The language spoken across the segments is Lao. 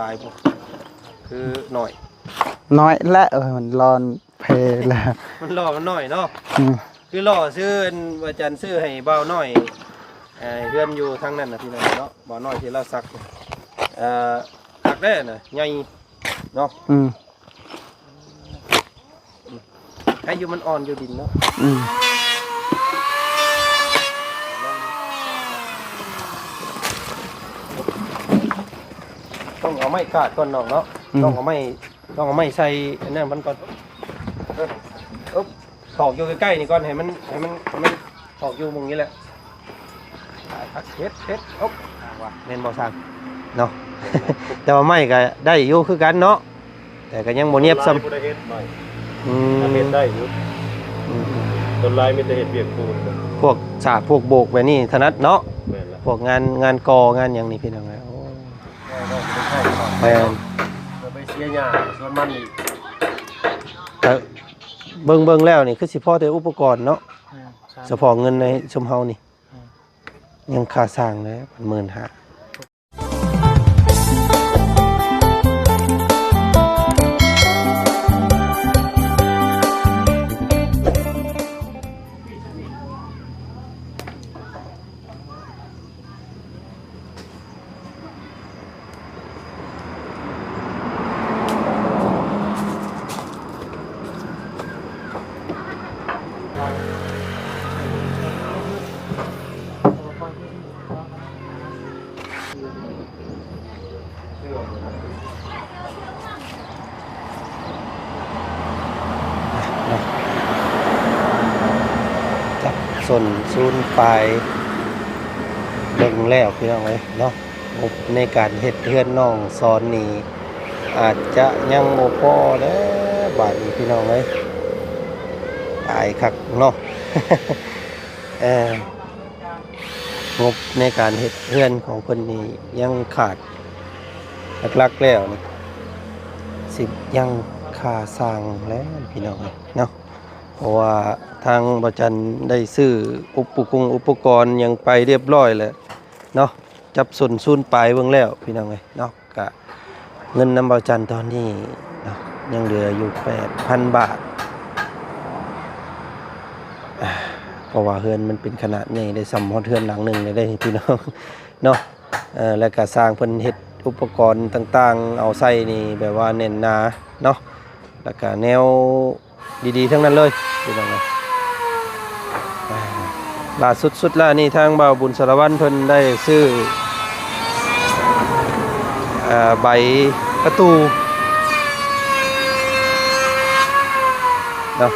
ຫຼາຍບໍ່ ຄືໜ້ອຍ? ໜ້ອຍແຫຼະ ເອີ ມັນຫຼໍ່ເພແລ້ວ ມັນຫຼໍ່ມັນໜ້ອຍເນາະ. ອືມ ຄືຫຼໍ່ຊື່ ອັນ ອາຈານຊື້ໃຫ້ບ່າວນ້ອຍ ເອີ ເຮືອນຢູ່ທາງນັ້ນນະພີ່ນ້ອງເນາະ ບ່າວນ້ອຍທີ່ລາວສັກ ເອີ ຄັກແດ່ນະ ໃຫຍ່ເນາະ. ອືມ ໃຫ້ຢູ່ ມັນອ່ອນຢູ່ດິນເນາະ. ອືມ ຕ້ອງເອົາໄມ້ກາດກ່ອນນ້ອງເນາະ. ອືມ ຕ້ອງເອົາໄມ້ ຕ້ອງເອົາໄມ້ໃສ່ອັນນັ້ນມັນກ່ອນ. ເອີ ອຶບ ຕອກຢູ່ໃກ້ໆນີ້ກ່ອນ ໃຫ້ມັນ ໃຫ້ມັນ ໃຫ້ມັນຕອກຢູ່ໝ່ອງນີ້ແຫຼະ. ເຮັດ ເຮັດ ໂອ໊ະ ແມ່ນບໍ່ຊ່າງເນາະ? ແຕ່ວ່າໄມ້ກໍໄດ້ຢູ່ຄືກັນເນາະ ແຕ່ກໍຍັງບໍ່ນຽບສ່ຳ. ສ່ວນຫຼາຍບໍ່ໄດ້ເຮັດໄມ້. ອືມ ເຮັດໄດ້ຢູ່. ອືມ ສ່ວນຫຼາຍມີແຕ່ເຮັດວຽກປູນ. ພວກສາກພວກໂບກແບບນີ້ຖະໜັດເນາະ. ແມ່ນລະ ພວກງານ ງານກໍ່ງານຫຍັງນີ້ພີ່ນ້ອງເອີຍ. ໂອ້ ແມ່ນ ໄປເສຍຫຍ້າສວນມັນອີກ. ເອີ ເບິ່ງ ເບິ່ງແລ້ວນີ້ຄືຊິພໍແຕ່ອຸປະກອນເນາະ. ແມ່ນ ສາມ ສະເພາະເງິນໃນຊຸມເຮົານີ້ ອືມ ຍັງຄ່າສ້າງແລ້ວ ໝື່ນຫ້າ. ຈັບສົ້ນສູນປາຍເບິ່ງແລ້ວ ພີ່ນ້ອງເອີຍເນາະ. ງົບໃນການເຮັດເຮືອນນ້ອງສອນນີ້ ອາດຈະຍັງບໍ່ພໍແລ້ວບາດນີ້ ພີ່ນ້ອງເອີຍ. ຕາຍຄັກເນາະ ເອີ ງົບໃນການເຮັດເຮືອນຂອງເພິ່ນນີ້ຍັງຂາດ ຫຼັກໆແລ້ວນີ້ຊິຍັງຄ່າສ້າງແຫຼະ ພີ່ນ້ອງເອີຍເນາະ. ເພາະວ່າທາງບ່າວຈັນໄດ້ຊື້ອຸປະກົງອຸປະກອນຫຍັງໄປຮຽບຮ້ອຍແລ້ວເນາະ. ຈັບສົ້ນສູນປາຍເບິ່ງແລ້ວ ພີ່ນ້ອງເອີຍເນາະ. ກະເງິນນຳບ່າວຈັນຕອນນີ້ເນາະ ຍັງເຫຼືອຢູ່ແປດພັນບາດ. ເພາະວ່າເຮືອນມັນເປັນຂະໜາດໃຫຍ່ ໄດ້ສ່ຳຮອດເຮືອນຫຼັງໜຶ່ງແລ້ວເດ້ ພີ່ນ້ອງເນາະ. ເອີ ແລ້ວກະຊ່າງເພິ່ນເຮັດອຸປະກອນຕ່າງໆເອົາໃສ່ນີ້ ແບບວ່າແໜ້ນໜາເນາະ ແລ້ວກະແນວ ດີໆທັງນັ້ນເລີຍ ພີ່ນ້ອງເອີຍ. ອ່າ ລ່າສຸດ ສຸດຫຼ້ານີ້ ທາງບ່າວບຸນສາລະວັນເພິ່ນໄດ້ຊື້ ເອີ ໃບປະຕູເນາະ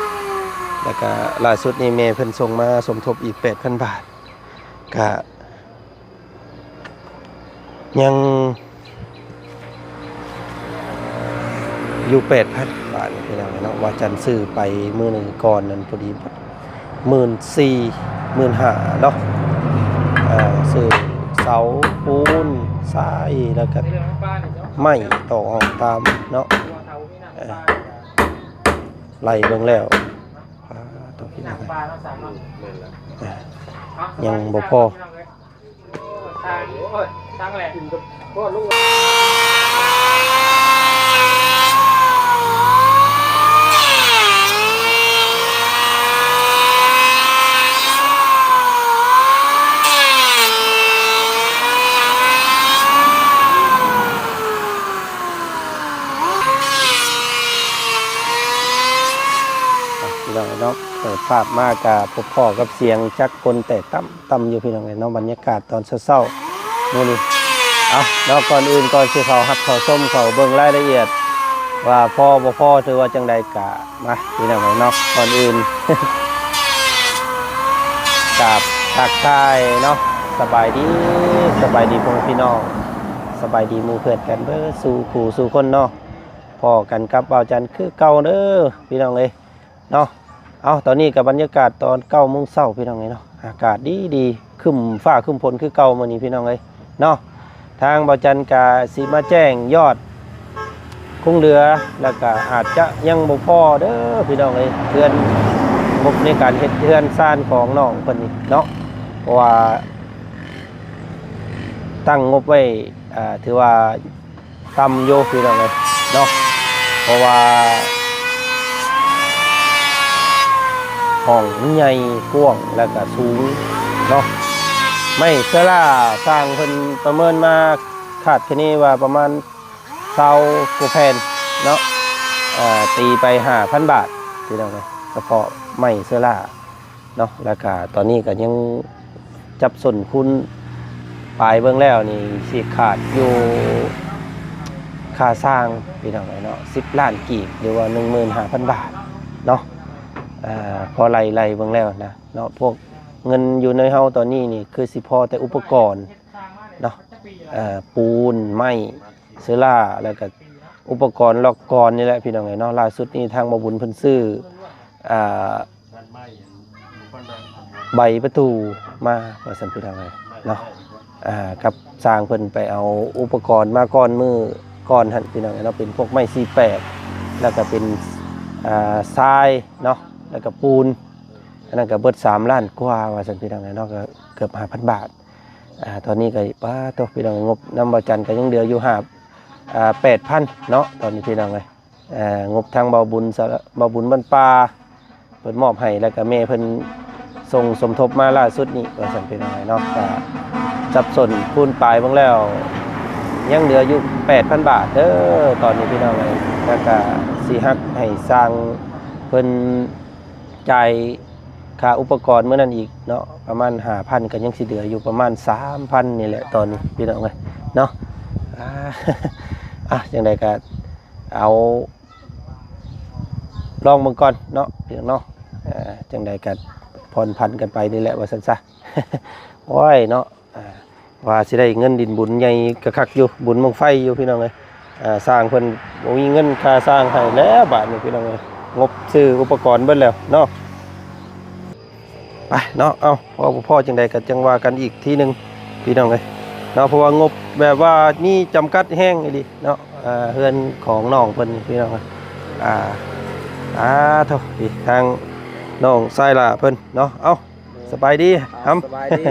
ແລ້ວກະລ່າສຸດນີ້ ແມ່ເພິ່ນສົ່ງມາສົມທົບອີກແປດພັນບາດ. ກະ ຍັງຢູ່ແປດພັນບາດນີ້ ພີ່ນ້ອງເນາະ. ວ່າຈັນຊື້ໄປມື້ໜຶ່ງກ່ອນນັ້ນ ພໍດີໝື່ນສີ່ ໝື່ນຫ້າເນາະ. ເອີ ຊື້ເສົາ ປູນ ຊາຍ ແລ້ວກະໄມ້ ຕອກຫ້ອງຕາມເນາະ. ເອີ ໄລ່ເບິ່ງແລ້ວ ອ່າ ໂຕ ພີ່ນ້ອງເອີຍ ຍັງບໍ່ພໍ. ພີ່ນ້ອງເນາະ ເປີດພາບມາກະພົບພໍ້ກັບສຽງຈັກກົນແຕກຕ່ຳ ຕ່ຳຢູ່ ພີ່ນ້ອງເອີຍເນາະ. ບັນຍາກາດຕອນເຊົ້າໆມື້ນີ້ ເອົາເນາະ ກ່ອນອື່ນ ກ່ອນຊິເຂົ້າຮັບເຂົ້າຊົມ ເຂົ້າເບິ່ງລາຍລະອຽດວ່າພໍບໍ່ພໍ ຫຼືວ່າຈັ່ງໃດ ກະມາ ພີ່ນ້ອງເອີຍເນາະ. ກ່ອນອື່ນ ກາບທັກທາຍເນາະ ສະບາຍດີ ສະບາຍດີພໍ່ແມ່ພີ່ນ້ອງ ສະບາຍດີໝູ່ເພື່ອນກັນເບິດສູ່ຜູ້ສູ່ຄົນເນາະ. ພໍ້ກັນກັບບ່າວຈັນຄືເກົ່າເດີ ພີ່ນ້ອງເອີຍ ເນາະ. ເອົາ ຕອນນີ້ກໍບັນຍາກາດຕອນເກົ້າໂມງເຊົ້າ ພີ່ນ້ອງເອີຍເນາະ ອາກາດດີໆ ຄຶ້ມຟ້າຄຶ້ມຝົນຄືເກົ່າມື້ນີ້ ພີ່ນ້ອງເອີຍເນາະ. ທາງບ່າວຈັນກະຊິມາແຈ້ງຍອດຄົງເຫຼືອ ແລ້ວກະອາດຈະຍັງບໍ່ພໍເດີ ພີ່ນ້ອງເອີຍ ເຮືອນ ງົບໃນການເຮັດເຮືອນຊານຂອງນ້ອງເພິ່ນນີ້ເນາະ ເພາະວ່າຕັ້ງງົບໄວ້ ອ່າ ຖືວ່າ ຕ່ຳຢູ່ພີ່ນ້ອງເອີຍເນາະ ເພາະວ່າຫ້ອງມັນໃຫຍ່ກວ້າງ ແລ້ວກະສູງເນາະ. ໄມ້ເຊື້ອລາ ຊ່າງເພິ່ນປະເມີນມາ ຄາດຄະເນວ່າປະມານຊາວກວ່າແຜ່ນເນາະ ເອີ ຕີໄປຫ້າພັນບາດພີ່ນ້ອງເອີຍ ສະເພາະໄມ້ເຊື້ອລາເນາະ. ແລ້ວກະຕອນນີ້ກະຍັງຈັບສົ້ນຄູນປາຍເບິ່ງແລ້ວນີ້ ຊິຂາດຢູ່ຄ່າຊ່າງພີ່ນ້ອງເອີຍເນາະ ສິບລ້ານກີບ ຫຼືວ່າໜຶ່ງໝື່ນຫ້າພັນບາດເນາະ. ເອີ ພໍໄລ່ ໄລ່ເບິ່ງແລ້ວນະເນາະ ພວກເງິນຢູ່ໃນເຮົາຕອນນີ້ນີ້ ຄືຊິພໍແຕ່ອຸປະກອນເນາະ ເອີ ປູນ ໄມ້ ເຊື້ອລາ ແລ້ວກະອຸປະກອນລອກກອນນີ້ແຫຼະພີ່ນ້ອງເອີຍເນາະ. ລ່າສຸດນີ້ທາງບ່າວບຸນເພິ່ນຊື້ ອ່າ ໃບປະຕູມາວ່າຊັ້ນພີ່ນ້ອງເອີຍເນາະ ອ່າ ກັບຊ່າງເພິ່ນໄປເອົາອຸປະກອນມາກ່ອນມື້ກ່ອນຫັ້ນພີ່ນ້ອງເອີຍເນາະ ເປັນພວກໄມ້ສີ່ແປດ ແລ້ວກະເປັນ ອ່າ ຊາຍເນາະ ແລ້ວກະປູນ ອັນນັ້ນກະເບິດສາມລ້ານກວ່າວ່າຊັ້ນພີ່ນ້ອງເອີຍເນາະ ກະເກືອບຫ້າພັນບາດ. ອ່າ ຕອນນີ້ກະ ປາໂທ້ ພີ່ນ້ອງ ງົບນຳບ່າວຈັນກະຍັງເຫຼືອຢູ່ຫ້າ ອ່າ ແປດພັນເນາະ ຕອນນີ້ພີ່ນ້ອງເອີຍ. ເອີ ງົບທາງບ່າວບຸນ ສະ ບ່າວບຸນບ້ານປ່າ ເພິ່ນມອບໃຫ້ ແລ້ວກະແມ່ເພິ່ນສົ່ງສົມທົບມາລ່າສຸດນີ້ວ່າຊັ້ນພີ່ນ້ອງເນາະ. ກະສັບສົນຄູນປາຍເບິ່ງແລ້ວ ຍັງເຫຼືອຢູ່ແປດພັນບາດເດີຕອນນີ້ພີ່ນ້ອງເອີຍ. ແລ້ວກະຊິຫັກໃຫ້ຊ່າງເພິ່ນຈ່າຍຄ່າອຸປະກອນມື້ນັ້ນອີກເນາະ ປະມານຫ້າພັນ ກະຍັງຊິເຫຼືອຢູ່ປະມານສາມພັນນີ້ແຫຼະຕອນນີ້ພີ່ນ້ອງເອີຍເນາະ. ອ່າ ອ່ະ ຈັ່ງໃດກະ ເອົາ ລອງເບິ່ງກ່ອນເນາະພີ່ນ້ອງເນາະ. ເອີ ຈັ່ງໃດກະຜ່ອນຜັນກັນໄປນີ້ແຫຼະວ່າຊັ້ນຊະ. ໂອ້ຍເນາະ ອ່າ ວ່າຊິໄດ້ເງິນດິນບຸນໃຫຍ່ກະຄັກຢູ່ ບຸນບັ້ງໄຟຢູ່ພີ່ນ້ອງເອີຍ. ອ່າ ຊ່າງເພິ່ນບໍ່ມີເງິນຄ່າຊ່າງໃຫ້ແລ້ວບາດນີ້ພີ່ນ້ອງເອີຍ ງົບຊື້ອຸປະກອນເບິດແລ້ວເນາະ. ໄປເນາະ ເອົາ ພໍບໍ່ພໍຈັ່ງໃດກະຈັ່ງວ່າກັນອີກທີໜຶ່ງພີ່ນ້ອງເອີຍເນາະ ເພາະວ່າງົບແບບວ່າມີຈຳກັດແຮງອີ່ຫຼີເນາະ. ອ່າ ເຮືອນຂອງນ້ອງເພິ່ນພີ່ນ້ອງ ອ່າ ອ່າ ໂທ້ ທາງນ້ອງຊາຍຫຼ້າເພິ່ນເນາະ. ເອົ້າ ສະບາຍດີ ອ່າ ຫຳ ສະບາຍດີ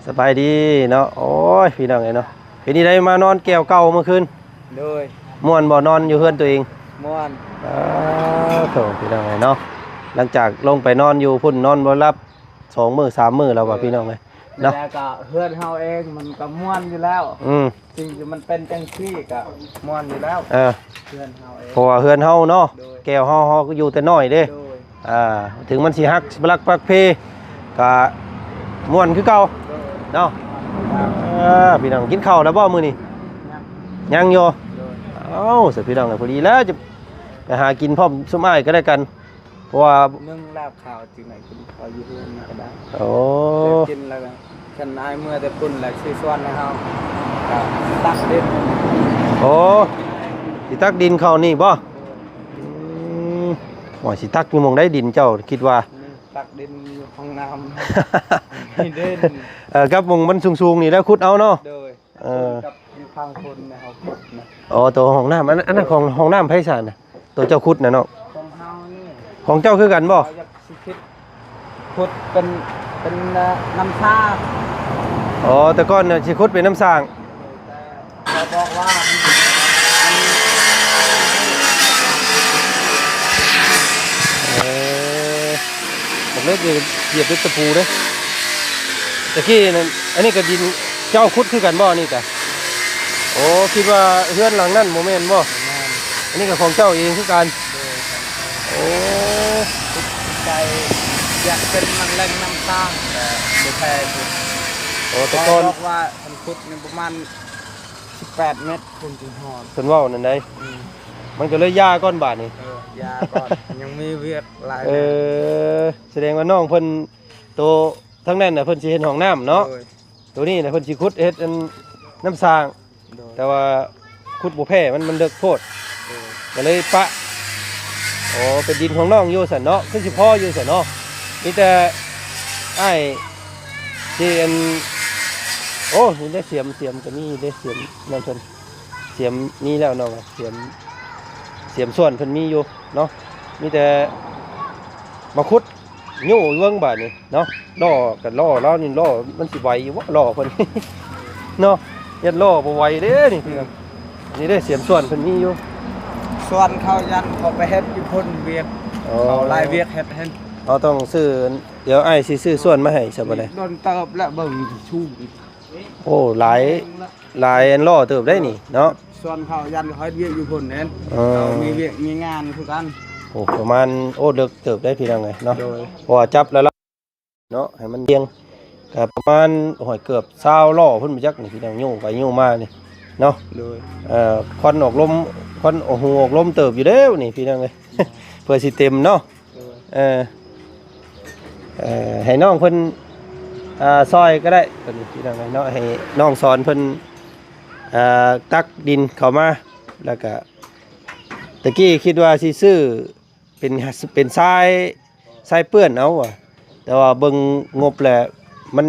ສະບາຍດີເນາະ. ໂອ້ຍ ພີ່ນ້ອງເອີຍເນາະ ເປັນຈັ່ງໃດ ມານອນແກ້ວເກົ່າມື້ຄືນ? ໂດຍ ມ່ວນບໍ່ ນອນຢູ່ເຮືອນຕົວເອງ? ມ່ວນ. ອ່າ ໂທ້ ພີ່ນ້ອງເອີຍເນາະ ຫຼັງຈາກລົງໄປນອນຢູ່ພຸ້ນ ນອນບໍ່ຫຼັບ ສອງມື້ສາມມື້ແລ້ວວ່າ ເອີ ພີ່ນ້ອງເອີຍເນາະ. ແລ້ວກະເຮືອນເຮົາເອງມັນກະມ່ວນຢູ່ແລ້ວ ອືມ ສິ່ງທີ່ມັນເປັນຈັ່ງຊີ້ກະມ່ວນຢູ່ແລ້ວ ເອີ ເຮືອນເຮົາເອງ ເພາະວ່າເຮືອນເຮົາເນາະ ໂດຍ ແກ້ວເຮົາ ເຮົາກະຢູ່ແຕ່ນ້ອຍເດ້ ໂດຍ ອ່າ ເຖິງມັນຊິຫັກ ຊິປະລັກປັກເພກະມ່ວນຄືເກົ່າ ໂດຍ ເນາະ. ອ່າ ພີ່ນ້ອງ ກິນເຂົ້າແລ້ວບໍ່ມື້ນີ້? ຍັງ ຍັງຢູ່ ໂດຍ. ເອົ້າ ຊັ້ນພີ່ນ້ອງ ພໍດີແລ້ວ ຈະໄປຫາກິນພ້ອມຊຸມອ້າຍກະໄດ້ກັນ ເພາະວ່າ ໜຶ່ງແລ້ວ ເຂົ້າຈັ່ງໃດກິນເຂົ້າຢູ່ເຮືອນນີ້ກະໄດ້. ໂອ້ ແລ້ວກິນແລ້ວກະ ຄັນອ້າຍເມືອແຕ່ພຸ້ນແລ້ວຊິຊວນໃຫ້ເຮົາ ກະຕັກດິນ. ໂອ້ ຊິຕັກດິນເຂົ້ານີ້ບໍ່? ໂດຍ. ອືມ ໂອ້ຍ ຊິຕັກຢູ່ໝ່ອງໃດດິນເຈົ້າ ຄິດວ່າ? ນີ້ ຕັກດິນຢູ່ຫ້ອງນ້ຳ ນີ້ເດ້. ເອີ ກັບໝ່ອງມັນສູງໆນີ້ແລ້ວຂຸດເອົາເນາະ? ໂດຍ. ເອີ ກັບຢູ່ຂ້າງຄົນໃນເຮົາຂຸດນະ. ອໍ ໂຕຫ້ອງນ້ຳ ອັນ ອັນນັ້ນຂອງຫ້ອງນ້ຳໃຜຊະນະ? ໂຕເຈົ້າຂຸດນະເນາະ? ຂອງເຮົານີ້. ຂອງເຈົ້າຄືກັນບໍ່? ເຮົາຢາກຊິຄິດຂຸດເປັນ ເປັນ ເອີ ນ້ຳຊາ. ອໍ ແຕ່ກ່ອນນະຊິຂຸດເປັນນ້ຳສ້າງ. ແຕ່ເຂົາບອກວ່າ ເອີ ບັກເຫຼັກນີ້ຫຽບດ້ວຍຕະປູເດ້. ຕະກີ້ນັ້ນ ອັນນີ້ກະດິນເຈົ້າຂຸດຄືກັນບໍ່ ອັນນີ້ກະ? ໂອ້ ຄິດວ່າເຮືອນຫຼັງນັ້ນບໍ່ແມ່ນບໍ່? ບໍ່ແມ່ນ. ອັນນີ້ກະຂອງເຈົ້າເອງຄືກັນ? ໂດຍ. ໂອ້ ໃຈຢາກເປັນມັນແຫຼ່ງນ້ຳສ້າງ ແຕ່ບໍ່ແພງ. ໂອ້ ແຕ່ກ່ອນ ເຂົາບອກວ່າຄັນຂຸດນີ້ປະມານສິບແປດແມັດ ເພິ່ນຈຶ່ງຮອດ ເພິ່ນເວົ້ານັ້ນໃດ. ອືມ ມັນກະເລີຍຢ່າກ່ອນບາດນີ້. ເອີ ຢ່າກ່ອນ ຍັງມີວຽກຫຼາຍ. ເອີ ສະແດງວ່ານ້ອງເພິ່ນ ໂຕທາງນັ້ນນະ ເພິ່ນຊິເຮັດຫ້ອງນ້ຳເນາະ. ໂດຍ. ໂຕນີ້ນະ ເພິ່ນຊິຂຸດເຮັດອັນນ້ຳສ້າງ. ໂດຍ. ແຕ່ວ່າຂຸດບໍ່ແພ້ ມັນ ມັນເລິກໂພດ. ໂດຍ. ກະເລີຍປະ. ໂອ້ ເປັນດິນຂອງນ້ອງຢູ່ຊັ້ນເນາະ ຄືຊິພໍຢູ່ຊັ້ນເນາະ. ມີແຕ່ອ້າຍຊິອັນ ໂອ້ ມີແຕ່ສຽມ ສຽມກະມີເດ້ ສຽມນຳເພິ່ນ ສຽມມີແລ້ວນ້ອງ ສຽມ ສຽມສ່ວນເພິ່ນມີຢູ່ເນາະ. ມີແຕ່ມາຂຸດ ໂຍເບິ່ງບາດນີ້ເນາະ. ລໍ້ກະລໍ້ລາວນີ້ ລໍ້ມັນຊິໄຫວຢູ່ບໍ່ ລໍ້ເພິ່ນເນາະ. ຢ້ານລໍ້ບໍ່ໄຫວເດ້ນີ້. ອືມ. ນີ້ເດ້ ສຽມສ່ວນເພິ່ນມີຢູ່ ສ່ວນເຂົາ ຢ້ານເຂົາໄປເຮັດຢູ່ພຸ້ນວຽກ ອໍ ເຂົາຫຼາຍວຽກເຮັດຫັ້ນ ເຮົາຕ້ອງຊື້ ດຽວອ້າຍຊິຊື້ສ່ວນມາໃຫ້ຊະ ບໍ່ໄດ້ ດົນເຕີບແລ້ວເບິ່ງຊູ ໂອ້ ຫຼາຍ ຫຼາຍອັນລໍ້ເຕີບໄດ໋ນີ້ເນາະ ສ່ວນເຂົາ ຢ້ານເຂົາເຮັດວຽກຢູ່ພຸ້ນເດ້ ອໍ ເຂົາມີວຽກມີງານຄືກັນ ໂອ້ ປະມານ ໂອ້ ເລິກເຕີບໄດ໋ພີ່ນ້ອງເອີຍເນາະ ໂດຍ ເພາະວ່າຈັບແລ້ວ ເນາະ ໃຫ້ມັນລຽງ ກະປະມານ ໂອ້ຍ ເກືອບຊາວລໍ້ພຸ້ນບໍ່ຈັກນີ້ ພີ່ນ້ອງ ໂຍກໄປໂຍກມານີ້ເນາະ ໂດຍ ເອີ ຄວັນອອກລົມ ຄວັນອອກຫູອອກລົມເຕີບຢູ່ເດ້ນີ້ ພີ່ນ້ອງເອີຍ ເພື່ອຊິເຕັມເນາະ ໂດຍ ເອີ ເອີ ໃຫ້ນ້ອງເພິ່ນ ອ່າ ຊ່ອຍກໍໄດ້ ຕົວນີ້ ພີ່ນ້ອງເອີຍເນາະ ໃຫ້ນ້ອງສອນເພິ່ນ ອ່າ ຕັກດິນເຂົ້າມາ ແລ້ວກະ ຕະກີ້ຄິດວ່າຊິຊື້ ເປັນ ເປັນຊາຍ ຊາຍເປື້ອນເອົາວ່າ ແຕ່ວ່າເບິ່ງງົບແລ້ວມັນ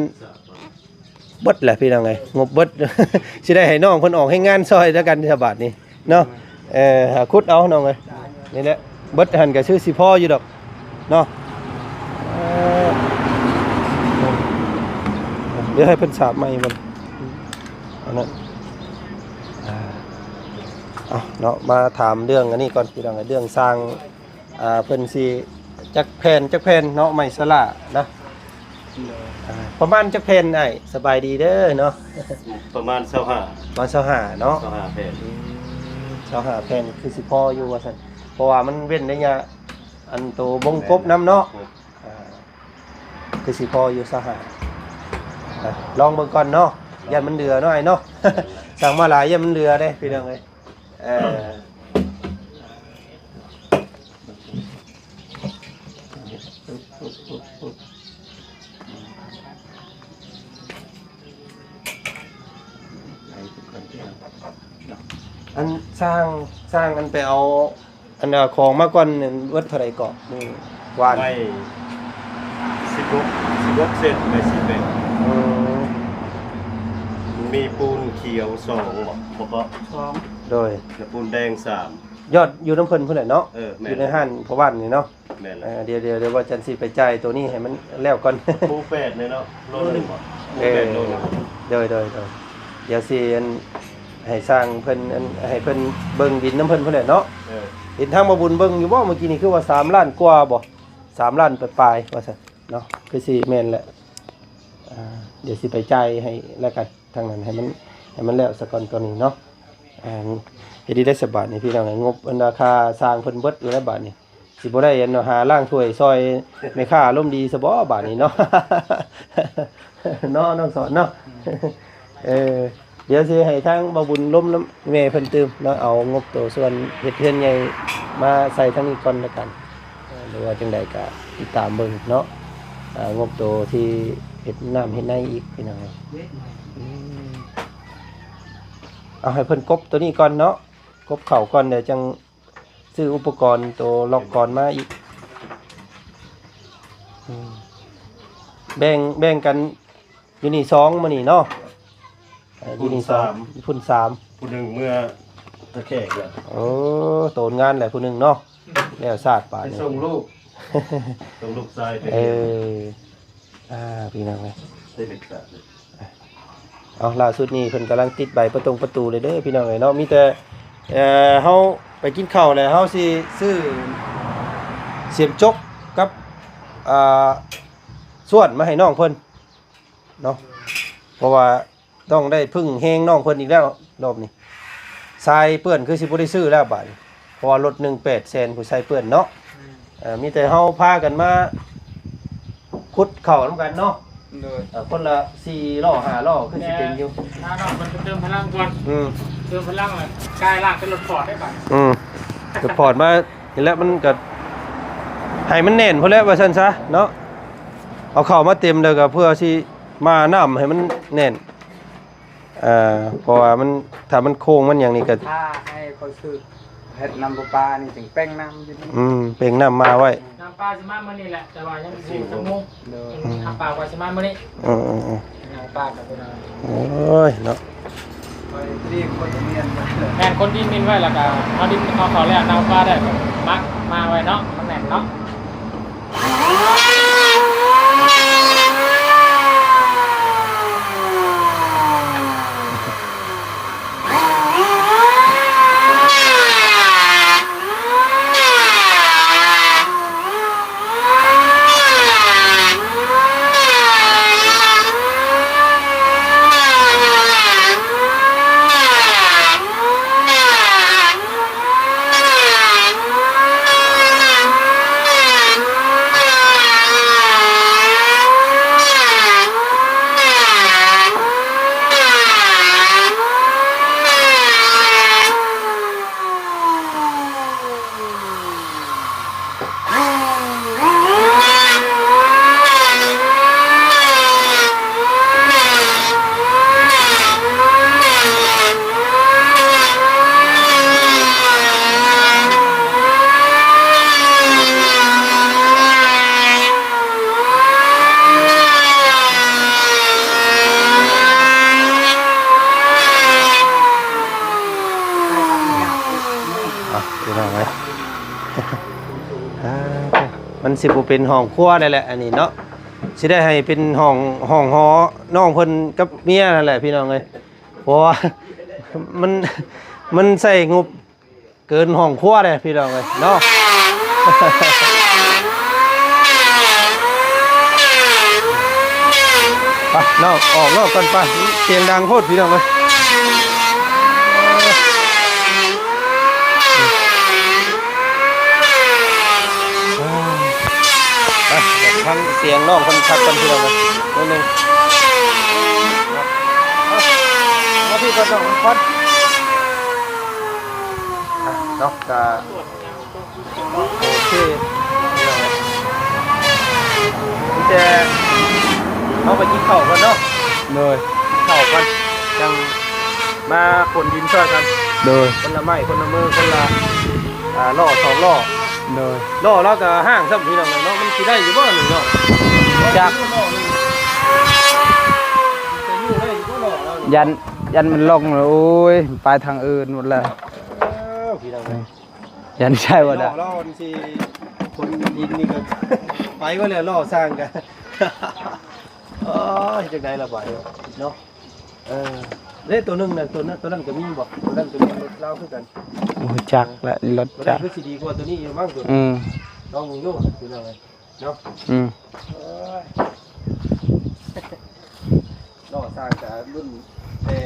ເບິດແຫຼະພີ່ນ້ອງເອີຍ ງົບເບິດ ຊິໄດ້ໃຫ້ນ້ອງເພິ່ນອອກແຮງງານຊ່ອຍແລ້ວກັນ ສະບາດນີ້ເນາະ ເອີ ຫາຂຸດເອົານ້ອງເອີຍ ນີ້ແຫຼະ ເບິດຫັ້ນກໍຄືຊິພໍຢູ່ດອກເນາະ ເອີ ດຽວໃຫ້ເພິ່ນສາບໃໝ່ກ່ອນ ອັນນັ້ນ ອ່າ ເອົາເນາະ ມາຖາມເລື່ອງອັນນີ້ກ່ອນ ພີ່ນ້ອງເອີຍ ເລື່ອງສ້າງ ອ່າ ເພິ່ນຊິຈັກແຜ່ນ ຈັກແຜ່ນເນາະ ໄມ້ສະຫຼານະ ໂດຍ ອ່າ ປະມານຈັກແຜ່ນອ້າຍ? ສະບາຍດີເດີເນາະ ປະມານຊາວຫ້າ ປະມານຊາວຫ້າເນາະ ຊາວຫ້າແຜ່ນ ອືມ ຊາວຫ້າແຜ່ນຄືຊິພໍຢູ່ວ່າຊັ້ນ ເພາະວ່າມັນເວັ້ນໄລຍະ ອັນໂຕວົງກົບນຳເນາະ ແມ່ນ ອ່າ ຄືຊິພໍຢູ່ຊາວຫ້າ ອ່ະ ລອງເບິ່ງກ່ອນເນາະ ຢ້ານມັນເຫຼືອເນາະອ້າຍເນາະ ສັ່ງມາຫຼາຍຢ້ານມັນເຫຼືອເດ້ພີ່ນ້ອງເອີຍ ເອີ ອັນຊ່າງ ຊ່າງອັນໄປເອົາ ອັນ ເອົາຂອງມາກ່ອນນັ້ນເບິດເທົ່າໃດເກາະມື້ວານ? ໄມ້ສິບຫົກ ສິບຫົກເຊັນ ໄມ້ສິບແປດ ອືມ ມັນມີປູນຂຽວສອງບໍ ບໍ່ເກາະ ສອງ ໂດຍ ແລະ ປູນແດງສາມ ຍອດຢູ່ນຳເພິ່ນພຸ້ນແຫຼະເນາະ ເອີ ແມ່ນ ຢູ່ໃນຮ້ານພໍ່ບ້ານນີ້ເນາະ ແມ່ນແຫຼະ ເອີ ດຽວ ດຽວ ດຽວບ່າວຈັນຊິໄປຈ່າຍໂຕນີ້ໃຫ້ມັນແລ້ວກ່ອນ ໝູແປດນີ້ເນາະ ໂລໜຶ່ງບໍ ໝູແປດ ເອີ ໂລໜຶ່ງ ໂດຍ ໂດຍ ໂດຍ ດຽວຊິອັນ ໃຫ້ຊ່າງເພິ່ນ ອັນ ໃຫ້ເພິ່ນເບິ່ງດິນນຳເພິ່ນພຸ້ນແຫຼະເນາະ ເອີ ເຫັນທາງບ່າວບຸນເບິ່ງຢູ່ບໍ່ ມື້ກີ້ນີ້ຄືວ່າສາມລ້ານກວ່າບໍ ສາມລ້ານປາຍໆ ວ່າຊັ້ນເນາະ ຄືຊິແມ່ນແຫຼະ ອ່າ ດຽວຊິໄປຈ່າຍໃຫ້ແລ້ວກັນ ທາງນັ້ນໃຫ້ມັນ ໃຫ້ມັນແລ້ວສາກ່ອນຕອນນີ້ເນາະ ອ່າ ເຮັດດີໄດ້ສະບາດນີ້ພີ່ນ້ອງ ງົບອັນລາຄາຊ່າງເພິ່ນເບິດຢູ່ແລ້ວບາດນີ້ ຊິບໍ່ໄດ້ອັນຫາລ້າງຖ້ວຍຊ່ອຍແມ່ຄ້າອາລົມດີຊະບໍບາດນີ້ເນາະ ເນາະ ນ້ອງສອນເນາະ ເອີ ດຽວຊິໃຫ້ທາງບ່າວບຸນລົມນຳແມ່ເພິ່ນຕື່ມເນາະ ເອົາງົບໂຕສ່ວນເຮັດເຮືອນໃຫຍ່ມາໃສ່ທາງນີ້ກ່ອນລະກັນ ເອີ ຫຼືວ່າຈັ່ງໃດກະຕິດຕາມເບິ່ງເນາະ ອ່າ ງົບໂຕທີ່ເຮັດນ້ຳເຮັດໃນອີກ ພີ່ນ້ອງເອີຍ ອືມ ເອົາໃຫ້ເພິ່ນກົບໂຕນີ້ກ່ອນເນາະ ກົບເຂົ້າກ່ອນ ດຽວຈັ່ງຊື້ອຸປະກອນໂຕລັອກກອນມາອີກ ອືມ ແບ່ງ ແບ່ງກັນ ຢູ່ນີ້ສອງມື້ນີ້ເນາະ ເອີ ຢູ່ນີ້ສອງ ພຸ້ນສາມ ພຸ້ນສາມ ຜູ້ໜຶ່ງເມືອຕະແຄກແລ້ວ ໂອ້ ໂຕນງານແຫຼະຜູ້ໜຶ່ງເນາະ ແລ້ວຊາດປານນີ້ ໄປສົ່ງລູກ ສົ່ງລູກຊາຍໄປ ເອີ ອ່າ ພີ່ນ້ອງເອີຍ ໄປເຮັດສາດເລີຍ ເອົາ ລ່າສຸດນີ້ເພິ່ນກຳລັງຕິດໃບປະຕົງປະຕູເລີຍເດີພີ່ນ້ອງເອີຍເນາະ ມີແຕ່ ເອີ ເຮົາໄປກິນເຂົ້າແລ້ວ ເຮົາຊິຊື້ສຽມຈົກກັບ ອ່າ ສ່ວນມາໃຫ້ນ້ອງເພິ່ນ ເນາະ ເພາະວ່າຕ້ອງໄດ້ເພິ່ງແຮງນ້ອງເພິ່ນອີກແລ້ວ ລອບນີ້ ຊາຍເປື້ອນຄືຊິບໍ່ໄດ້ຊື້ແລ້ວບາດນີ້ ເພາະວ່າລົດໜຶ່ງແປດແສນ ຜູ້ຊາຍເປື້ອນເນາະ ເອີ ມີແຕ່ເຮົາພາກັນມາຂຸດເຂົ້ານຳກັນເນາະ ໂດຍ ເອີ ຄົນລະສີ່ລໍ້ຫ້າລໍ້ ຄືຊິເປັນຢູ່ ພານ້ອງເພິ່ນໄປເຕີມພະລັງກ່ອນ ອືມ ເຕີມພະລັງແລ້ວກາຍລາກເປັນລົດຟອດໄດ້ບາດ ອືມ ລົດຟອດມານີ້ແຫຼະ ມັນກະໃຫ້ມັນແໜ້ນພຸ້ນແຫຼະ ວ່າຊັ້ນຊະເນາະ ເອົາເຂົ້າມາເຕັມແລ້ວກໍເພື່ອຊິ ມານ້ຳໃຫ້ມັນແໜ້ນ ເອີ ເພາະວ່າມັນ ຖ້າມັນໂຄ້ງມັນຫຍັງນີ້ກໍ ຖ້າໃຫ້ຂ້ອຍຊື້ເຮັດນ້ຳປະປານີ້ ຈຶ່ງແປ່ງນ້ຳຢູ່ນີ້ ອືມ ແປ່ງນ້ຳມາໄວ້ ນ້ຳປາຊິມາມື້ນີ້ແຫຼະ ແຕ່ວ່າຍັງບໍ່ຮູ້ຈັກໂມງ ໂດຍ ອືມ ນ້ຳປາວ່າຊິມາມື້ນີ້ ເອີໆໆ ນ້ຳປາກັບ ໂອ້ຍເນາະ ຂ້ອຍເຕຍມຄົນທະບຽນໄວ້ ແມ່ນ ຄົນທີ່ມິນໄວ້ ແລ້ວກໍເອົາດິນເອົາເຂົ້າແລ້ວ ນ້ຳປາໄດ້ ມັກມາໄວ້ເນາະ ມັນແໜ້ນເນາະ. ມັນຊິບໍ່ເປັນຫ້ອງຄົວໄດ້ແຫຼະ ອັນນີ້ເນາະ ຊິໄດ້ໃຫ້ເປັນຫ້ອງ ຫ້ອງຫໍນ້ອງເພິ່ນກັບເມຍນັ້ນແຫຼະ ພີ່ນ້ອງເອີຍ ເພາະວ່າ ມັນ ມັນໃຊ້ງົບເກີນຫ້ອງຄົວເດ້ ພີ່ນ້ອງເອີຍເນາະ. ໄປເນາະ ອອກນອກກ່ອນໄປ ສຽງດັງໂພດ ພີ່ນ້ອງເອີຍ. ໄປ ຟັງສຽງນ້ອງເພິ່ນຄັກກ່ອນ ພີ່ນ້ອງເອີຍ ໜ້ອຍໜຶ່ງ. ມາ ມາ ມາພີ່ກ່ອນ ນ້ອງກ່ອນ ອ່ະ ເນາະ ກະ ໂອເຄ ພີ່ນ້ອງເອີຍ ມີແຕ່ເຮົາໄປກິນເຂົ້າກ່ອນເນາະ. ໂດຍ ກິນເຂົ້າກ່ອນ ຈັ່ງມາຂົນດິນຊ່ອຍກັນ. ໂດຍ ຄົນລະໄມ້ ຄົນລະມື ຄົນລະ ອ່າ ລໍ້ສອງລໍ້. ໂດຍ ລໍ້ລາວກະຫ້າງຊ້ຳ ພີ່ນ້ອງເນາະ ມັນຊິໄດ້ຢູ່ບໍ່ນີ້ເນາະ ຈັກ ຈະຢູ່ໄດ້ຢູ່ບໍ່ລໍ້ລາວນີ້ ຢ້ານ ຢ້ານມັນລ່ອງ ໂອ້ຍ ໄປທາງອື່ນໝົດແລ້ວ. ເອີ ພີ່ນ້ອງເອີຍ ຢ້ານໃຊ້ບໍ່ໄດ້ ລໍ້ ລໍ້ມັນຊິຂົນດິນນີ້ກະໄປໝົດແລ້ວ ລໍ້ຊ່າງກະ ໂອ້ຍ ຈັ່ງໃດລະບາດນີ້ເນາະ. ເອີ ເດ້ ໂຕໜຶ່ງນະ ໂຕນັ້ນ ໂຕນັ້ນກະມີບໍ່? ໂຕນັ້ນກະມີລົດລາວຄືກັນ ບໍ່ຮູ້ຈັກລະ ລົດຈັກ ໂຕນັ້ນຄືຊິດີກວ່າໂຕນີ້ຢູ່ມັ້ງ ໂຕ ອືມ ລອງເບິ່ງດູ ພີ່ນ້ອງເອີຍເນາະ. ອືມ ໂອ້ຍ ລໍ້ຊ່າງກະລຸ້ນແຕ່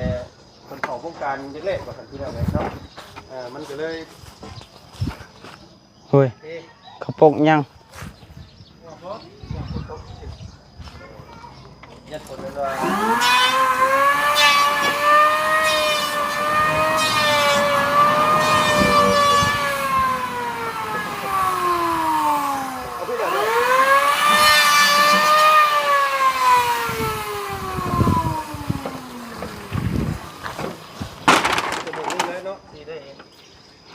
ເພິ່ນເຂົ້າໂຄງການແລກໆ ວ່າຊັ້ນ ພີ່ນ້ອງເອີຍເນາະ. ເອີ ມັນກະເລີຍ ໂອ້ຍ ເອີ ເຂົາປົກຍັງ ຍັດຄົນນັ້ນວ່າ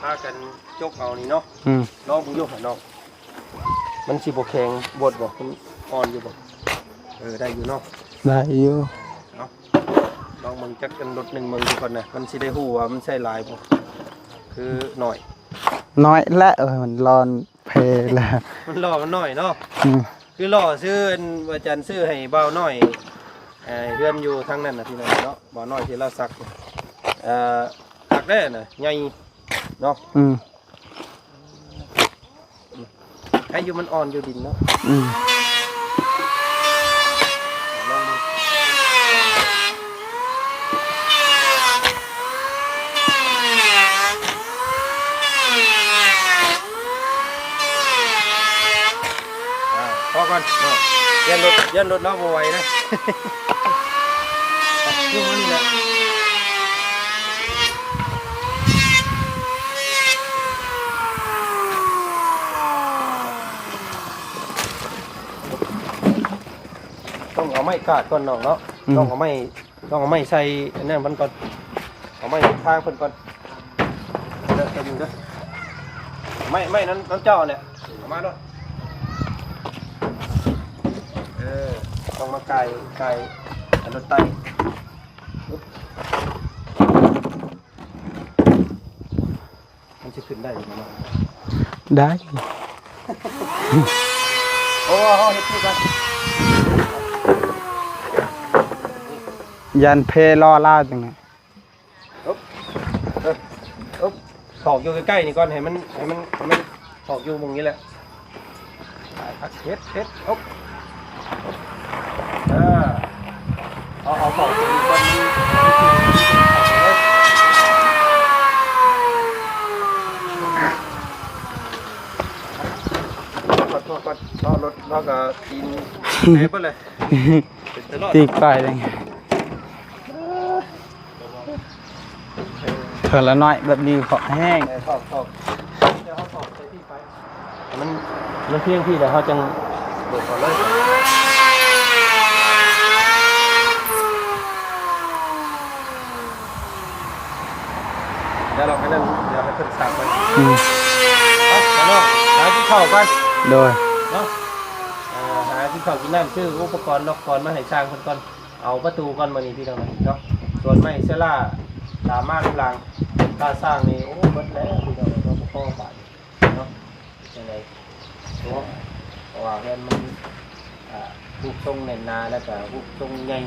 ພາກັນຈົກເອົານີ້ເນາະ. ອືມ ລອງເບິ່ງຢູ່ເນາະ ມັນຊິບໍ່ແຂງບົດບໍ່? ມັນອ່ອນຢູ່ບໍ່? ເອີ ໄດ້ຢູ່ເນາະ ໄດ້ຢູ່. ເອົາ ລອງເບິ່ງຈັກອັນລົດໜຶ່ງເບິ່ງກ່ອນນະ ມັນຊິໄດ້ຮູ້ວ່າມັນໃຊ້ຫຼາຍບໍ່ ຄືໜ້ອຍ. ໜ້ອຍແຫຼະ ເອີ ມັນລ້ອນເພແລ້ວ ມັນລໍ້ມັນໜ້ອຍເນາະ. ອືມ ຄືລໍ້ຊື້ ອັນ ອາຈານຊື້ໃຫ້ບ່າວນ້ອຍ ເອີ ເຮືອນຢູ່ທາງນັ້ນນະ ພີ່ນ້ອງເນາະ. ບ່າວນ້ອຍທີ່ລາວສັກ ເອີ ຄັກແດ່ນະ ໃຫຍ່ເນາະ. ອືມ ໃຫ້ຢູ່ ມັນອ່ອນຢູ່ດິນເນາະ. ອືມ ລອງເບິ່ງ ອ່າ ພໍກ່ອນເນາະ ຢ້ານລົດ ຢ້ານລົດເຮົາບໍ່ໄຫວນະ. ຢູ່ມັນນີ້ແຫຼະ ຕ້ອງເອົາໄມ້ກາດກ່ອນນ້ອງເນາະ. ອືມ ຕ້ອງເອົາໄມ້ ຕ້ອງເອົາໄມ້ໃສ່ອັນນັ້ນມັນກ່ອນ ເອົາໄມ້ທາງເພິ່ນກ່ອນ ເດີ ເດີ ໄມ້ ໄມ້ນັ້ນ ນຳເຈົ້າແຫຼະ ເອົາມາໂລດ. ເອີ ຕ້ອງມາກາຍ ກາຍອັນລົດໄຕ່ ມັນຊິຂຶ້ນໄດ້ຢູ່ບໍ່ເນາະ? ໄດ້ ໂອ້ ເຮົາເຮັດຄືກັນ ຢ້ານເພລໍ້ລາວຈັ່ງນັ້ນ. ອຶບ ອຶບ ອຶບ ຖອກຢູ່ໃກ້ໆ ນີ້ກ່ອນ ໃຫ້ມັນ ໃຫ້ມັນ ໃຫ້ມັນຖອກຢູ່ໝ່ອງນີ້ແຫຼະ. ເຮັດ ເຮັດ ອຶບ ເອີ ເອົາ ເອົາເຂົ້າຕົວນີ້ກ່ອນ ຂໍໂທດກ່ອນ ເນາະ ລົດເນາະ ກະຕີນເປເບິດເລີຍ ເປັນຕະຫຼອດ ຕີກາຍເລີຍ. ເທື່ອລະໜ້ອຍແບບນີ້ເພາະແຫ້ງ ເອີ ຖອກ ຖອກ ມັນ ມັນພຽງພີ້ແລ້ວ ເຮົາຈັ່ງເປີດເຂົ້າເລີຍ. ແລ້ວເຮົາໃຫ້ນັ້ນ ດຽວໃຫ້ເພິ່ນສັກໄວ້. ອືມ ໄປ ນ້ອງ ຫາກິນເຂົ້າກ່ອນ ໂດຍ ເນາະ. ເອີ ຫາກິນເຂົ້າກິນນ້ຳ ຊື້ອຸປະກອນ ອຸປະກອນມາໃຫ້ຊ່າງເພິ່ນກ່ອນ. ເອົາປະຕູກ່ອນມື້ນີ້ ພີ່ນ້ອງເນາະ. ສ່ວນໄມ້ເຊລາຕາມມານຳຫຼັງ ຄ່າສ້າງນີ້ ໂອ້ ເບິດແລ້ວ ພີ່ນ້ອງເນາະ ບໍ່ພໍບາດນີ້ເນາະ. ຈັ່ງໃດ ໂອ້ ເພາະວ່າເຮືອນມັນ ອ່າ ຮູບຊົງແໜ້ນໜາ ແລ້ວກໍຮູບຊົງໃຫຍ່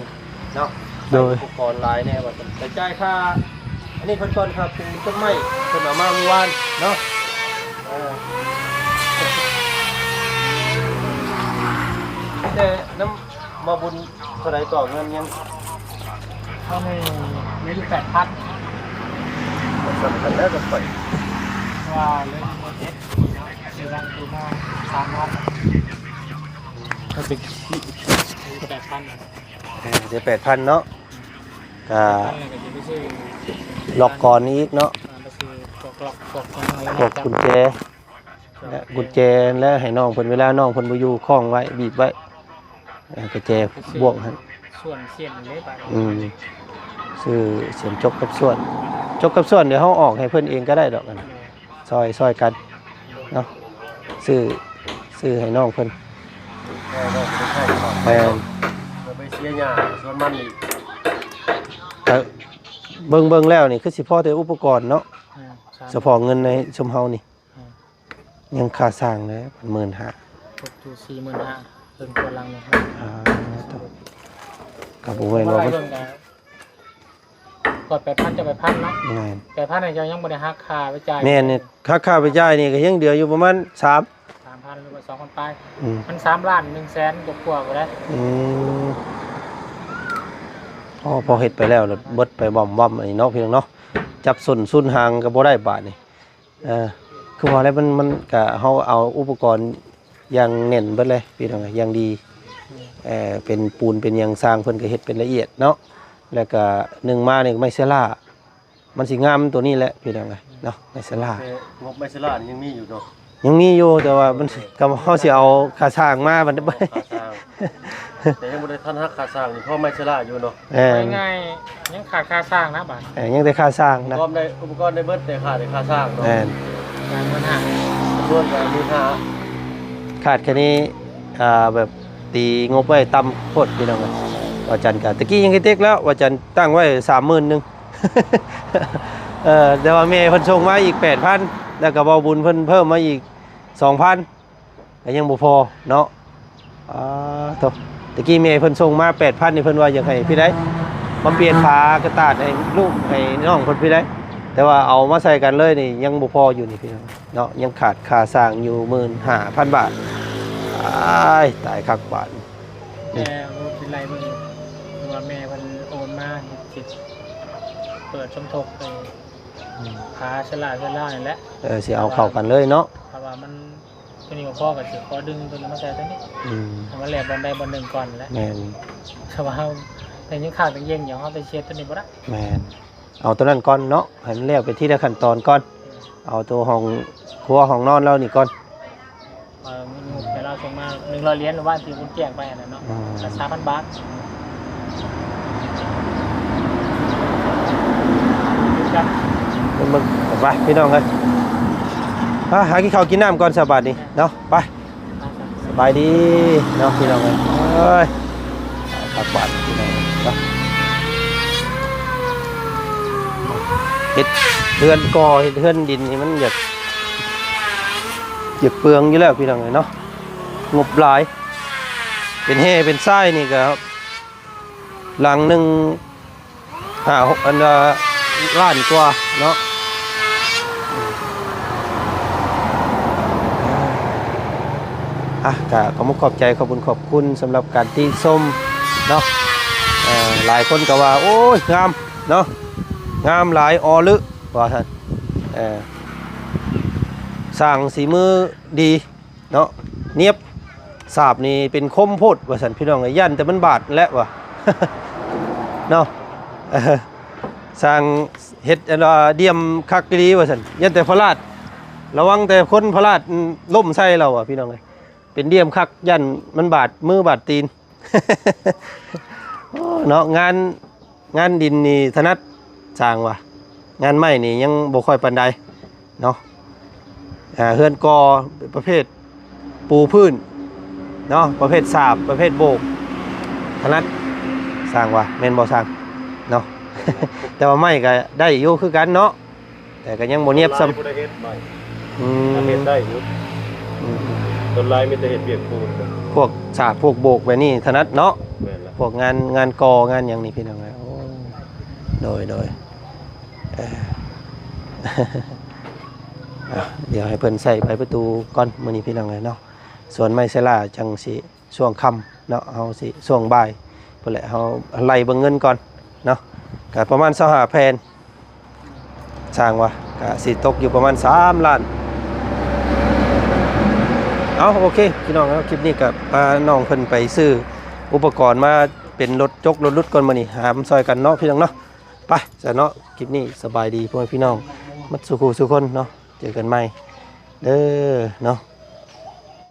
ເນາະ. ໂດຍ ໃຊ້ອຸປະກອນຫຼາຍແດ່ວ່າຊັ້ນ. ແຕ່ຈ່າຍຄ່າ ອັນນີ້ເພິ່ນກ່ອນ ຄ່າປູນຕົ້ນໄມ້ເພິ່ນເອົາມາມື້ວານເນາະ. ເອີ ແຕ່ນຳ ບໍ່ບຸນເທົ່າໃດຕໍ່ເງິນຍັງ? ເທົ່ານີ້ມີຢູ່ແປດພັນ ກໍສ່ຳກັນແລ້ວກັບຂ້ອຍ ວ່າເລື່ອງໂປຣເຈັກ ເສຍດັງຄືມາສາມພັນ ກໍເປັນແປດພັນ ເອີ ເສຍແປດພັນເນາະ. ກໍ ແລ້ວກໍຊິໄປຊື້ ລັອກກ່ອນອີກເນາະ ອ່າ ໄປຊື້ພວກລັອກ ພວກຫຍັງ ພວກກຸນແຈ ແລະ ກຸນແຈ ແລະ ໃຫ້ນ້ອງເພິ່ນ ເວລານ້ອງເພິ່ນບໍ່ຢູ່ ຄ້ອງໄວ້ ບີບໄວ້ ເອີ ກະແຈບວກຫັ້ນ ສ່ວນສ່ຽນເດ້ບາດ ອືມ ຊື້ສ່ຽນຈົກກັບສ່ວນ ຈົກກັບສ່ວນ ດຽວເຮົາອອກໃຫ້ເພິ່ນເອງກໍໄດ້ດອກ ອັນ ແມ່ນ ຊ່ອຍ ຊ່ອຍກັນເນາະ ຊື້ ຊື້ໃຫ້ນ້ອງເພິ່ນ ແມ່ນ ບໍ່ໄປເສຍຫຍ້າສວນມັນອີກ ເອີ ເບິ່ງ ເບິ່ງແລ້ວນີ້ຄືຊິພໍແຕ່ອຸປະກອນເນາະ ແມ່ນ ສາມ ສະເພາະເງິນໃນຊຸມເຮົານີ້ ອືມ ຍັງຄ່າສ້າງເດ້ ໝື່ນຫ້າ ຕົກຢູ່ສີ່ໝື່ນຫ້າ ເຖິງຕົວຫຼັງນີ້ ອ່າ ກໍບໍ່ແມ່ນວ່າ ເບິ່ງກໍ ກໍແປດພັນ ຈະແປດພັນເນາະ ແມ່ນ ແປດພັນ ນີ້ເຈົ້າຍັງບໍ່ໄດ້ຫັກຄ່າໃຊ້ຈ່າຍ ແມ່ນ ນີ້ ຫັກຄ່າໃຊ້ຈ່າຍນີ້ກໍຍັງເຫຼືອຢູ່ປະມານສາມ ສາມພັນ ຫຼືວ່າສອງພັນປາຍ ອືມ ມັນສາມລ້ານໜຶ່ງແສນກວ່າໆ ພຸ້ນແຫຼະ ອືມ ພໍ ພໍເຮັດໄປແລ້ວ ເບິດໄປວໍ້າໆ ອັນນີ້ເນາະ ພີ່ນ້ອງເນາະ ຈັບສົ້ນສູນຫາງກໍບໍ່ໄດ້ບາດນີ້. ເອີ ຄືວ່າແລ້ວ ມັນ ມັນກະ ເຮົາເອົາອຸປະກອນຢ່າງແໜ້ນເບິດເລີຍພີ່ນ້ອງ ຢ່າງດີ ເອີ ເປັນປູນເປັນຫຍັງ ຊ່າງເພິ່ນກໍເຮັດເປັນລະອຽດເນາະ ແລ້ວກະໜຶ່ງມານີ້ໄມ້ເຊລາ ມັນຊິງາມຕົວນີ້ແຫຼະພີ່ນ້ອງເອີຍເນາະ ໄມ້ເຊລາ ແຕ່ງົບໄມ້ເຊລານີ້ຍັງມີຢູ່ເນາະ ຍັງມີຢູ່ ແຕ່ວ່າມັນ ກໍເຮົາຊິເອົາຄ່າຊ່າງມາບັດ ເອົາຄ່າຊ່າງ ແຕ່ຍັງບໍ່ໄດ້ທັນຫັກຄ່າຊ່າງນີ້ ພໍໄມ້ເຊລາຢູ່ເນາະ ເອີ ງ່າຍໆ ຍັງຂາດຄ່າສ້າງນະບາດ ເອີ ຍັງແຕ່ຄ່າສ້າງນະ ພ້ອມໄດ້ອຸປະກອນໄດ້ເບິດ ແຕ່ຂາດແຕ່ຄ່າສ້າງເນາະ ແມ່ນ ສາມໝື່ນຫ້າ ສ່ວນກໍມີຄ່າ ຂາດແຄ່ນີ້ ອ່າ ແບບຕີງົບໄວ້ຕ່ຳໂພດພີ່ນ້ອງເອີຍ ວ່າຈັ່ງກະ ຕະກີ້ຍັງເຕັກແລ້ວ ວ່າຈັ່ງຕັ້ງໄວ້ສາມໝື່ນໜຶ່ງ ເອີ ແຕ່ວ່າແມ່ເພິ່ນສົ່ງມາອີກແປດພັນ ແລ້ວກໍເວົ້າບຸນເພິ່ນເພີ່ມມາອີກສອງພັນ ກໍຍັງບໍ່ພໍເນາະ ອ່າ ໂທ້ ຕະກີ້ແມ່ເພິ່ນສົ່ງມາແປດພັນນີ້ ເພິ່ນວ່າຢາກໃຫ້ພີ່ໃດ ມາປ່ຽນຝາກະຕາດໃຫ້ລູກໃຫ້ນ້ອງເພິ່ນພີ່ໃດ ແຕ່ວ່າເອົາມາໃສ່ກັນເລີຍນີ້ຍັງບໍ່ພໍຢູ່ນີ້ພີ່ນ້ອງເນາະ ຍັງຂາດຄ່າສ້າງຢູ່ໝື່ນຫ້າພັນບາດ ຕາຍ ຕາຍຄັກບາດ ແຕ່ບໍ່ເປັນໄລເບິ່ງ ເພາະວ່າແມ່ເພິ່ນໂອນມາເຮັດ ເຮັດ ເປີດສົມທົບໄປ ອືມ ຄ່າເຊລາ ເຊລານີ້ແຫຼະ ເອີ ຊິເອົາເຂົ້າກັນເລີຍເນາະ ຖ້າວ່າມັນ ຕົວນີ້ບໍ່ພໍກໍຊິຂໍດຶງຕົວນີ້ມາໃສ່ຕົວນີ້ ອືມ ໃຫ້ມັນແລ່ບອນໃດບ່ອນໜຶ່ງກ່ອນແຫຼະ ແມ່ນ ຖ້າວ່າເຮົາ ແຕ່ຍັງຄ້າງຍັງເຢັນຢູ່ ເຮົາໄປເຊັດຕົວນີ້ບໍ່ໄດ້ ແມ່ນ ເອົາຕົວນັ້ນກ່ອນເນາະ ໃຫ້ມັນແລ້ວໄປທີລະຂັ້ນຕອນກ່ອນ ເອົາຕົວຫ້ອງຄົວຫ້ອງນອນລາວນີ້ກ່ອນ ເອີ ເງິນງົບແຕ່ລາວສົ່ງມາໜຶ່ງຮ້ອຍຫຼຽນ ວານທີ່ຄຸນແຈ້ງໄປຫັ້ນນະເນາະ ອືມ ກໍສາມພັນບາດ ເບິ່ງ ໄປພີ່ນ້ອງເອີຍ ໄປຫາກິນເຂົ້າກິນນ້ຳກ່ອນສະບາດນີ້ເນາະ ໄປ ສະບາຍດີເນາະພີ່ນ້ອງເອີຍ ເອີຍ ພັກບາດພີ່ນ້ອງເນາະ ເຮັດເຮືອນກໍ່ ເຮັດເຮືອນດິນນີ້ມັນຢາກ ຢາກເປືອງຢູ່ແລ້ວພີ່ນ້ອງເອີຍເນາະ ງົບຫຼາຍ ເປັນແຮ່ເປັນຊາຍນີ້ກໍ ຫຼັງໜຶ່ງ ຫ້າ ຫົກ ອັນ ລ້ານກວ່າເນາະ ອ່ະ ກະຂອບມຸກຂອບໃຈ ຂອບບຸນຂອບຄຸນສຳລັບການຕິຊົມເນາະ ເອີ ຫຼາຍຄົນກໍວ່າ ໂອ້ຍ ງາມເນາະ ງາມຫຼາຍ ອໍລຶ ວ່າຊັ້ນ ເອີ ຊ່າງສີມືດີ ເນາະ ນຽບ ສາບນີ້ເປັນຄົມໂພດວ່າຊັ້ນ ພີ່ນ້ອງເອີຍ ຢ້ານແຕ່ມັນບາດແຫຼະວ່າ ເນາະ ເອີ ຊ່າງເຮັດອັນວ່າດ່ຽມຄັກອີ່ຫຼີວ່າຊັ້ນ ຢ້ານແຕ່ພະລາດ ລະວັງແຕ່ຄົນພະລາດ ອືມ ລົ້ມໃສ່ລາວວ່າ ພີ່ນ້ອງເອີຍ ເປັນດ່ຽມຄັກ ຢ້ານມັນບາດມືບາດຕີນ ເນາະ ງານ ງານດິນນີ້ຖະໜັດ ຊ່າງວ່າ ງານໄມ້ນີ້ຍັງບໍ່ຄ່ອຍປານໃດເນາະ ອ່າ ເຮືອນກໍ່ປະເພດປູພື້ນເນາະ ປະເພດສາບ ປະເພດໂບກ ຖະໜັດ ຊ່າງວ່າ ແມ່ນບໍ່ຊ່າງເນາະ ແຕ່ວ່າໄມ້ກໍໄດ້ຢູ່ຄືກັນເນາະ ແຕ່ກໍຍັງບໍ່ນຽບສ່ຳ ບໍ່ໄດ້ເຮັດໄມ້ ອືມ ເຮັດໄດ້ຢູ່ ອືມ. ສ່ວນຫຼາຍມີແຕ່ເຮັດວຽກປູນ ພວກສາກພວກໂບກແບບນີ້ຖະໜັດເນາະ ແມ່ນລະ ພວກງານ ງານກໍ່ງານຫຍັງນີ້ພີ່ນ້ອງເອີຍ ໂອ້ ໂດຍ ໂດຍ ເອີ ອ່ະ ດຽວໃຫ້ເພິ່ນໃສ່ໃບປະຕູກ່ອນມື້ນີ້ພີ່ນ້ອງເອີຍເນາະ ສ່ວນໄມ້ໄຊລາຈັ່ງຊິຊ່ວງຄ່ຳເນາະ ເຮົາຊິຊ່ວງບ່າຍພຸ້ນແຫຼະ ເຮົາໄລ່ເບິ່ງເງິນກ່ອນເນາະ ກະປະມານຊາວຫ້າແຜ່ນ ຊ່າງວ່າກະຊິຕົກຢູ່ປະມານສາມລ້ານ ເອົາ ໂອເຄພີ່ນ້ອງເນາະ ຄລິບນີ້ກະພານ້ອງເພິ່ນໄປຊື້ອຸປະກອນມາເປັນລົດຈົກລົດຫຼຸດກ່ອນ ມື້ນີ້ຫາມຊ່ອຍກັນເນາະພີ່ນ້ອງເນາະ ໄປຊະເນາະ ຄລິບນີ້ສະບາຍດີພໍ່ແມ່ພີ່ນ້ອງໝົດສູ່ຄູ່ສູ່ຄົນເນາະ ເຈີກັນໃໝ່ເດີເນາະ.